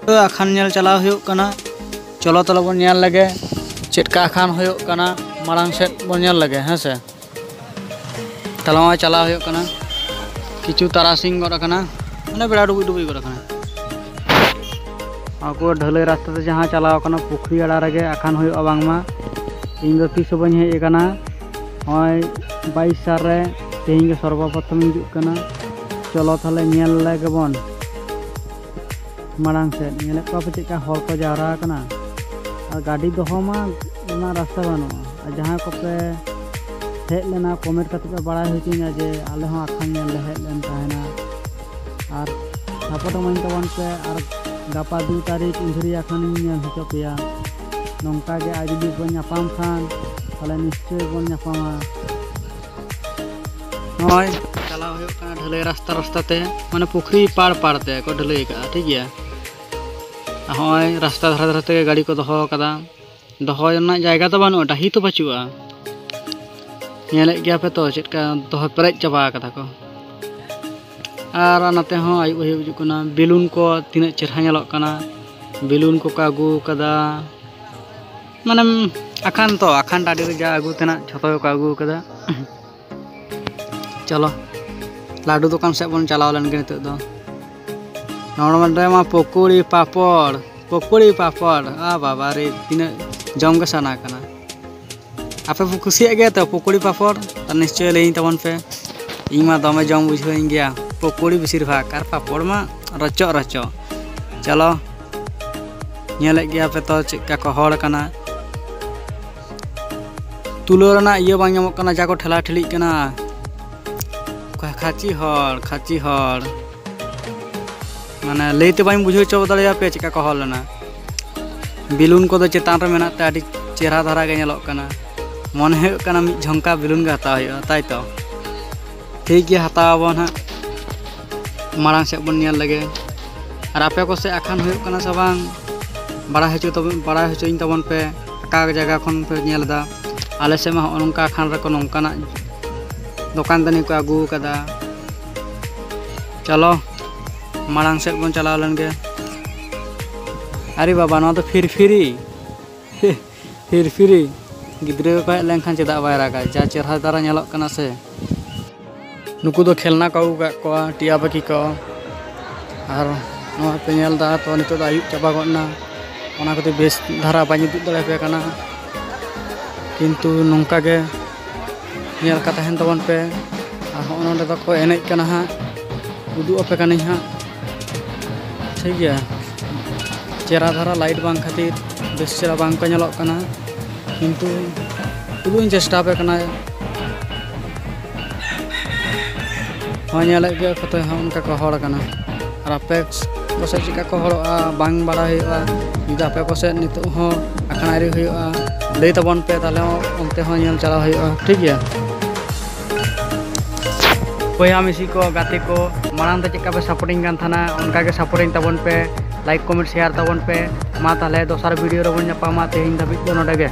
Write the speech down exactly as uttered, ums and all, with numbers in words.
ᱟᱠᱷᱟᱱ ᱧᱮᱞ ᱪᱟᱞᱟᱣ ᱦᱩᱭᱩᱜ ᱠᱟᱱᱟ᱾ ᱪᱚᱞᱚ ᱛᱟᱦᱞᱮ ᱵᱚᱱ ᱧᱮᱞ ᱞᱮᱜᱮ ᱪᱮᱫ ᱠᱟ ᱟᱠᱷᱟᱱ ᱦᱩᱭᱩᱜ ᱠᱟᱱᱟ, ᱢᱟᱲᱟᱝ ᱥᱮᱫ ᱵᱚᱱ ᱧᱮᱞ ᱞᱮᱜᱮ, ᱦᱮᱸ ᱥᱮ᱾ ᱛᱟᱦᱞᱮ ᱱᱚᱜᱼᱚᱭ ᱪᱟᱞᱟᱣ ᱦᱩᱭᱩᱜ ᱠᱟᱱᱟ᱾ ᱠᱤᱪᱷᱩ ᱛᱟᱨᱟᱥᱤᱧ ᱜᱚᱫ ᱟᱠᱟᱱᱟ, ᱢᱟᱱᱮ ᱵᱮᱲᱟ ᱰᱩᱵᱩᱡ ᱰᱩᱵᱩᱡ ᱜᱚᱫ ᱟᱠᱟᱱᱟ᱾ ᱟᱠᱚ ᱰᱷᱟᱹᱞᱟᱹᱭ ᱨᱟᱥᱛᱟ ᱛᱮ ᱡᱟᱦᱟᱸ ᱪᱟᱞᱟᱣ ᱟᱠᱟᱱᱟ, ᱯᱩᱠᱷᱨᱤ ᱟᱲᱟ ᱨᱮᱜᱮ ᱟᱠᱷᱟᱱ ᱦᱩᱭᱩᱜᱼᱟ ᱵᱟᱝᱢᱟ᱾ ᱤᱧ ᱫᱚ ᱛᱤᱥ ᱦᱚᱸ ᱵᱟᱹᱧ ᱦᱮᱡ ᱟᱠᱟᱱᱟ᱾ ᱱᱚᱜᱼᱚᱭ ᱵᱟᱭᱤᱥ ᱥᱟᱞ ᱨᱮ ᱛᱮᱦᱮᱧ ᱜᱮ ᱥᱚᱨᱵᱚᱯᱨᱚᱛᱷᱚᱢ ᱤᱧ ᱦᱤᱡᱩᱜ ᱠᱟᱱᱟ᱾ ᱪᱚᱞᱚ ᱛᱟᱦᱞᱮ ᱧᱮᱞ ᱞᱮᱜᱮ ᱵᱚᱱ ᱢᱟᱲᱟᱝ ᱥᱮᱫ᱾ ᱧᱮᱞᱮᱫ ᱠᱚᱣᱟ ᱯᱮ ᱪᱮᱫ ᱞᱮᱠᱟ ᱦᱚᱲ ᱠᱚ ᱡᱟᱣᱨᱟ ᱟᱠᱟᱱᱟ᱾ ᱟᱨ ᱜᱟᱹᱰᱤ ᱫᱚᱦᱚ ᱢᱟ ᱚᱱᱟ ᱨᱟᱥᱛᱟ ᱵᱟᱹᱱᱩᱜᱼᱟ᱾ ᱟᱨ ᱡᱟᱦᱟᱸᱭ ᱠᱚᱯᱮ ᱦᱮᱡ ᱞᱮᱱᱟ, ᱠᱚᱢᱮᱱᱴ ᱠᱟᱛᱮ ᱯᱮ ᱵᱟᱲᱟᱭ ᱦᱚᱪᱚᱧᱟ ᱡᱮ ᱟᱞᱮ ᱦᱚᱸ ᱟᱠᱷᱟᱱ ᱧᱮᱞ ᱞᱮ ᱦᱮᱡ ᱞᱮᱱ ᱛᱟᱦᱮᱱᱟ᱾ ᱟᱨ ᱥᱟᱯᱳᱨᱴ ᱮᱢᱟᱹᱧ ᱛᱟᱵᱚᱱ ᱯᱮ᱾ ᱟᱨ ᱜᱟᱯᱟ ᱫᱩ ᱛᱟᱹᱨᱤᱠᱷ ᱤᱱᱫᱷᱤᱨᱤ ᱟᱠᱷᱟᱱᱤᱧ ᱧᱮᱞ ᱦᱚᱪᱚ ᱯᱮᱭᱟ᱾ ᱱᱚᱝᱠᱟ ᱜᱮ ᱟᱨ ᱡᱩᱫᱤ ᱵᱚᱱ ᱧᱟᱯᱟᱢ ᱠᱷᱟᱱ, ᱛᱟᱦᱞᱮ ᱱᱤᱥᱪᱚᱭ ᱵᱚᱱ ᱧᱟᱯᱟᱢᱟ᱾ ᱱᱚᱜᱼᱚᱭ ᱪᱟᱞᱟᱣ ᱦᱩᱭᱩᱜ ᱠᱟᱱᱟ ᱰᱷᱟᱹᱞᱟᱹᱭ ᱨᱟᱥᱛᱟ ᱨᱟᱥᱛᱟ ᱛᱮ, ᱢᱟᱱᱮ ᱯᱩᱠᱷᱨᱤ ᱯᱟᱲ ᱯᱟᱲ ᱛᱮ ᱠᱚ ᱰᱷᱟᱹᱞᱟᱹᱭ ᱟᱠᱟᱫᱼᱟ, ᱴᱷᱤᱠ ᱜᱮᱭᱟ᱾ ᱟᱨ ᱦᱚᱸᱜᱼᱚᱭ ᱨᱟᱥᱛᱟ ᱫᱷᱟᱨᱮ ᱫᱷᱟᱨᱮ ᱛᱮᱜᱮ ᱜᱟᱹᱰᱤ ᱠᱚ ᱫᱚᱦᱚ ᱟᱠᱟᱫᱟ᱾ ᱫᱚᱦᱚ ᱨᱮᱱᱟᱜ ᱡᱟᱭᱜᱟ ᱫᱚ ᱵᱟᱹᱱᱩᱜᱼᱟ, ᱰᱟᱹᱦᱤ ᱛᱚ ᱵᱟᱹᱪᱩᱜᱼᱟ᱾ ᱧᱮᱞᱮᱫ ᱜᱮᱭᱟ ᱯᱮ ᱛᱚ ᱪᱮᱫ ᱞᱮᱠᱟ ᱫᱚᱦᱚ ᱯᱮᱨᱮᱡ ᱪᱟᱵᱟ ᱟᱠᱟᱫᱟ ᱠᱚ᱾ ᱟᱨ ᱱᱚᱛᱮ ᱦᱚᱸ ᱟᱹᱭᱩᱵ ᱟᱹᱭᱩᱵ ᱦᱤᱡᱩᱜ ᱠᱟᱱᱟ᱾ ᱵᱮᱞᱩᱱ ᱠᱚ ᱛᱤᱱᱟᱹᱜ ᱪᱮᱦᱨᱟ ᱧᱮᱞᱚᱜ ᱠᱟᱱᱟ, ᱵᱮᱞᱩᱱ ᱠᱚᱠᱚ ᱟᱹᱜᱩ ᱟᱠᱟᱫᱟ᱾ ᱢᱟᱱᱮ ᱟᱠᱷᱟᱱ ᱛᱚ, ᱟᱠᱷᱟᱱ ᱴᱟᱺᱰᱤ ᱨᱮ ᱡᱟ ᱟᱹᱜᱩ ᱛᱮᱱᱟᱜ ᱡᱷᱚᱛᱚ ᱜᱮᱠᱚ ᱟᱹᱜᱩ ᱟᱠᱟᱫᱟ᱾ ᱪᱚᱞᱚ, ᱞᱟᱹᱰᱩ ᱫᱚᱠᱟᱱ ᱥᱮᱫ ᱵᱚᱱ ᱪᱟᱞᱟᱣ ᱞᱮᱱ ᱜᱮ ᱱᱤᱛᱚᱜ ᱫᱚ᱾ ᱱᱚᱰᱮ ᱢᱟ ᱯᱚᱠᱳᱲᱤ ᱯᱟᱯᱚᱲ, ᱯᱚᱠᱳᱲᱤ ᱯᱟᱯᱚᱲ, ᱟ ᱵᱟᱵᱟ ᱨᱮ, ᱛᱤᱱᱟᱹᱜ ᱡᱚᱢ ᱜᱮ ᱥᱟᱱᱟ ᱠᱟᱱᱟ᱾ ᱟᱯᱮ ᱯᱮ ᱠᱩᱥᱤᱭᱟᱜ ᱜᱮᱭᱟ ᱛᱚ ᱯᱚᱠᱳᱲᱤ ᱯᱟᱯᱚᱲ? ᱛᱟ ᱱᱤᱥᱪᱚᱭ ᱞᱟᱹᱭᱟᱹᱧ ᱛᱟᱵᱚᱱ ᱯᱮ᱾ ᱤᱧ ᱢᱟ ᱫᱚᱢᱮ ᱡᱚᱢ ᱵᱩᱡᱷᱟᱹᱣᱟᱹᱧ ᱜᱮᱭᱟ ᱯᱚᱠᱳᱲᱤ ᱵᱮᱥᱤᱨ ᱵᱷᱟᱜᱽ, ᱟᱨ ᱯᱟᱯᱚᱲ ᱢᱟ ᱨᱚᱪᱚᱜ ᱨᱚᱪᱚᱜ᱾ ᱪᱚᱞᱚ, ᱧᱮᱞᱮᱫ ᱜᱮᱭᱟ ᱯᱮ ᱛᱚ ᱪᱮᱫ ᱞᱮᱠᱟ ᱠᱚ ᱦᱚᱲ ᱠᱟᱱᱟ᱾ ᱛᱩᱞᱟᱹᱣ ᱨᱮᱱᱟᱜ ᱤᱭᱟᱹ ᱵᱟᱝ ᱧᱟᱢᱚᱜ ᱠᱟᱱᱟ, ᱡᱟ ᱠᱚ ᱴᱷᱮᱞᱟ ᱴᱷᱤᱞᱤᱜ ᱠᱟᱱᱟ᱾ ᱠᱷᱟ-, ᱠᱷᱟᱹᱪᱤ ᱦᱚᱲ, ᱠᱷᱟᱹᱪᱤ ᱦᱚᱲ᱾ ᱢᱟᱱᱮ ᱞᱟᱹᱭᱛᱮ ᱵᱟᱹᱧ ᱵᱩᱡᱷᱟᱹᱣ ᱦᱚᱪᱚ ᱫᱟᱲᱮᱭᱟᱯᱮᱭᱟ ᱪᱮᱫᱠᱟ ᱠᱚ ᱦᱚᱲ ᱞᱮᱱᱟ᱾ ᱵᱮᱞᱩᱱ ᱠᱚᱫᱚ ᱪᱮᱛᱟᱱ ᱨᱮ ᱢᱮᱱᱟᱜ ᱛᱮ ᱟᱹᱰᱤ ᱪᱮᱦᱨᱟ ᱫᱷᱟᱨᱟ ᱜᱮ ᱧᱮᱞᱚᱜ ᱠᱟᱱᱟ᱾ ᱢᱚᱱᱮ ᱦᱩᱭᱩᱜ ᱠᱟᱱᱟ ᱢᱤᱫ ᱡᱷᱚᱝᱠᱟ ᱵᱮᱞᱩᱱ ᱜᱮ ᱦᱟᱛᱟᱣ ᱦᱩᱭᱩᱜᱼᱟ, ᱛᱟᱭ ᱛᱚ? ᱴᱷᱤᱠ ᱜᱮᱭᱟ, ᱦᱟᱛᱟᱣ ᱟᱵᱚᱱ ᱦᱟᱸᱜ᱾ ᱢᱟᱲᱟᱝ ᱥᱮᱫ ᱵᱚᱱ ᱧᱮᱞ ᱞᱮᱜᱮ᱾ ᱟᱨ ᱟᱯᱮ ᱠᱚᱥᱮᱫ ᱟᱠᱷᱟᱱ ᱦᱩᱭᱩᱜ ᱠᱟᱱᱟ ᱥᱮ ᱵᱟᱝ, ᱵᱟᱲᱟᱭ ᱦᱚᱪᱚ ᱛᱟᱵᱚᱱ, ᱵᱟᱲᱟᱭ ᱦᱚᱪᱚᱧ ᱛᱟᱵᱚᱱ ᱯᱮ, ᱚᱠᱟ ᱡᱟᱭᱜᱟ ᱠᱷᱚᱱ ᱯᱮ ᱧᱮᱞ ᱮᱫᱟ᱾ ᱟᱞᱮ ᱥᱮᱫ ᱢᱟ ᱦᱚᱸᱜᱼᱚ ᱱᱚᱝᱠᱟ ᱟᱠᱷᱟᱱ ᱨᱮᱠᱚ ᱱᱚᱝᱠᱟᱱᱟᱜ ᱫᱚᱠᱟᱱ ᱫᱟᱹᱱᱤ ᱠᱚ ᱟᱹᱜᱩ ᱟᱠᱟᱫᱟ᱾ ᱪᱚᱞᱚ, ᱢᱟᱲᱟᱝ ᱥᱮᱫ ᱵᱚᱱ ᱪᱟᱞᱟᱣ ᱞᱮᱱ ᱜᱮ᱾ ᱟᱨᱮ ᱵᱟᱵᱟ, ᱱᱚᱣᱟ ᱫᱚ ᱯᱷᱤᱨᱯᱷᱤᱨᱤ᱾ ᱯᱷᱤᱨᱯᱷᱤᱨᱤ᱾ ᱜᱤᱫᱽᱨᱟᱹ ᱠᱚᱠᱚ ᱦᱮᱡ ᱞᱮᱱᱠᱷᱟᱱ ᱪᱮᱫᱟᱜ ᱵᱟᱭ ᱨᱟᱜᱟ? ᱡᱟ ᱪᱮᱦᱨᱟ ᱫᱷᱟᱨᱟ ᱧᱮᱞᱚᱜ ᱠᱟᱱᱟ ᱥᱮ᱾ ᱱᱩᱠᱩ ᱫᱚ ᱠᱷᱮᱞᱱᱟ ᱠᱚ ᱟᱹᱜᱩ ᱠᱟᱜ ᱠᱚᱣᱟ, ᱴᱤᱭᱟ ᱯᱟᱠᱷᱤ ᱠᱚ᱾ ᱟᱨ ᱱᱚᱣᱟ ᱯᱮ ᱧᱮᱞ ᱮᱫᱟ ᱛᱚ, ᱱᱤᱛᱚᱜ ᱫᱚ ᱟᱹᱭᱩᱵ ᱪᱟᱵᱟ ᱜᱚᱫ ᱮᱱᱟ, ᱚᱱᱟ ᱠᱷᱟᱹᱛᱤᱨ ᱵᱮᱥ ᱫᱷᱟᱨᱟ ᱵᱟᱹᱧ ᱩᱫᱩᱜ ᱫᱟᱲᱮᱭᱟᱯᱮ ᱠᱟᱱᱟ᱾ ᱠᱤᱱᱛᱩ ᱱᱚᱝᱠᱟ ᱜᱮ ᱧᱮᱞ ᱠᱟᱛᱮ ᱛᱟᱦᱮᱱ ᱛᱟᱵᱚᱱ ᱯᱮ᱾ ᱟᱨ ᱦᱚᱸᱜᱼᱚ ᱱᱚᱸᱰᱮ ᱫᱚᱠᱚ ᱮᱱᱮᱡ ᱠᱟᱱᱟ ᱦᱟᱸᱜ, ᱩᱫᱩᱜ ᱟᱯᱮ ᱠᱟᱹᱱᱟᱹᱧ ᱦᱟᱸᱜ, ᱴᱷᱤᱠ ᱜᱮᱭᱟ᱾ ᱪᱮᱦᱨᱟ ᱫᱷᱟᱨᱟ ᱞᱟᱭᱤᱴ ᱵᱟᱝ ᱠᱷᱟᱹᱛᱤᱨ ᱵᱮᱥ ᱪᱮᱦᱨᱟ ᱵᱟᱝ ᱠᱚ ᱧᱮᱞᱚᱜ ᱠᱟᱱᱟ, ᱠᱤᱱᱛᱩ ᱩᱫᱩᱜ ᱤᱧ ᱪᱮᱥᱴᱟ ᱟᱯᱮ ᱠᱟᱱᱟ᱾ ᱦᱚᱸ, ᱧᱮᱞᱮᱫ ᱜᱮᱭᱟ ᱠᱚ ᱛᱚ ᱦᱟᱸᱜ ᱚᱱᱠᱟ ᱠᱚ ᱦᱚᱲ ᱠᱟᱱᱟ᱾ ᱟᱨ ᱟᱯᱮ ᱠᱚᱥᱮᱫ ᱪᱮᱫᱠᱟ ᱠᱚ ᱦᱚᱲᱚᱜᱼᱟ ᱵᱟᱝ ᱵᱟᱲᱟᱭ ᱦᱩᱭᱩᱜᱼᱟ᱾ ᱡᱩᱫᱤ ᱟᱯᱮ ᱠᱚᱥᱮᱫ ᱱᱤᱛᱚᱜ ᱦᱚᱸ ᱟᱠᱷᱲᱟ ᱟᱹᱣᱨᱤ ᱦᱩᱭᱩᱜᱼᱟ, ᱞᱟᱹᱭ ᱛᱟᱵᱚᱱ ᱯᱮ, ᱛᱟᱦᱞᱮ ᱚᱱᱛᱮ ᱦᱚᱸ ᱧᱮᱞ ᱪᱟᱞᱟᱣ ᱦᱩᱭᱩᱜᱼᱟ, ᱴᱷᱤᱠ ᱜᱮᱭᱟ᱾ ᱵᱚᱭᱦᱟ ᱢᱤᱥᱤ ᱠᱚ, ᱜᱟᱛᱮ ᱠᱚ, ᱢᱟᱲᱟᱝ ᱛᱮ ᱪᱮᱫᱠᱟ ᱯᱮ ᱥᱟᱯᱳᱨᱴᱤᱧ ᱠᱟᱱ ᱛᱟᱦᱮᱱᱟ, ᱚᱱᱠᱟ ᱜᱮ ᱥᱟᱯᱳᱨᱴᱤᱧ ᱛᱟᱵᱚᱱ ᱯᱮ, ᱞᱟᱭᱤᱠ ᱠᱚᱢᱮᱱᱴ ᱥᱮᱭᱟᱨ ᱛᱟᱵᱚᱱ ᱯᱮ᱾ ᱢᱟ ᱛᱟᱦᱞᱮ ᱫᱚᱥᱟᱨ ᱵᱷᱤᱰᱤᱭᱳ ᱨᱮᱵᱚᱱ ᱧᱟᱯᱟᱢᱟ, ᱛᱮᱦᱮᱧ ᱫᱷᱟᱹᱵᱤᱡ ᱫᱚ ᱱᱚᱰᱮ ᱜᱮ᱾